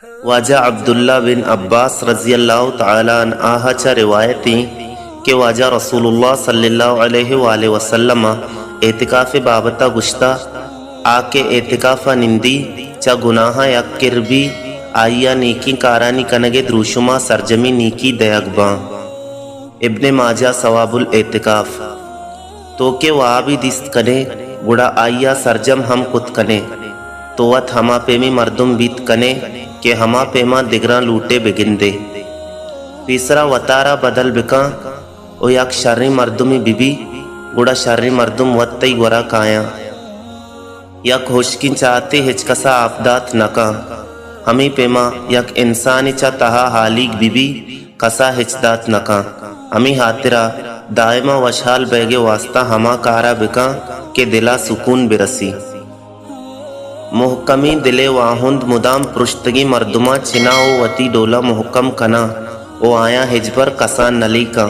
واجہ عبداللہ بن عباس رضی اللہ تعالی عنہما چہ روایت ایں کہ واجہ رسول اللہ صلی اللہ علیہ وآلہ وسلم ءَ اعتکاف ءِ بابت ءَ گوشتہ، آ کہ اعتکاف ءَ نندی، چہ گناہاں یک کر بی، آئی ءَ نیکیں کارانی کنگ ءِ دروشم ءَ سرجمیں نیکی دئیگ باں۔ ابن ماجہ، ثواب الاعتکاف۔ تو کہ وابی دیست کن ئے، گڑا آئی ءَ سرجم ہم کت کن ئے۔ تو وت ہما پیمیں مردم بیت کن ئے کہ ہما پیما دگراں لوٹ ئے بہ گند ئے۔ پیسرا وتارا بدل بکن ءُ یک شریں مردمے بہ بی، گڑا شریں مردم وت تئی گورا کایاں۔ یک ہشکیں چاتے ہچ کسا آپ دات نہ کن۔ ہمے پیما یک انسانے چہ تہا ہالیگ بہ بی، کسا ہچ دات نہ کن۔ ہمے ہاترا دائما وشحال بئیگ ءِ واستا ہما کارا بکن کہ دلا سکون برسی۔ مہکمیں دل ءِ واہند مدام پرشتگیں مردماں چناں ءُ وتی ڈولا مہکم کناں ءُ آیاں ہچبر کسان نہ لیکاں۔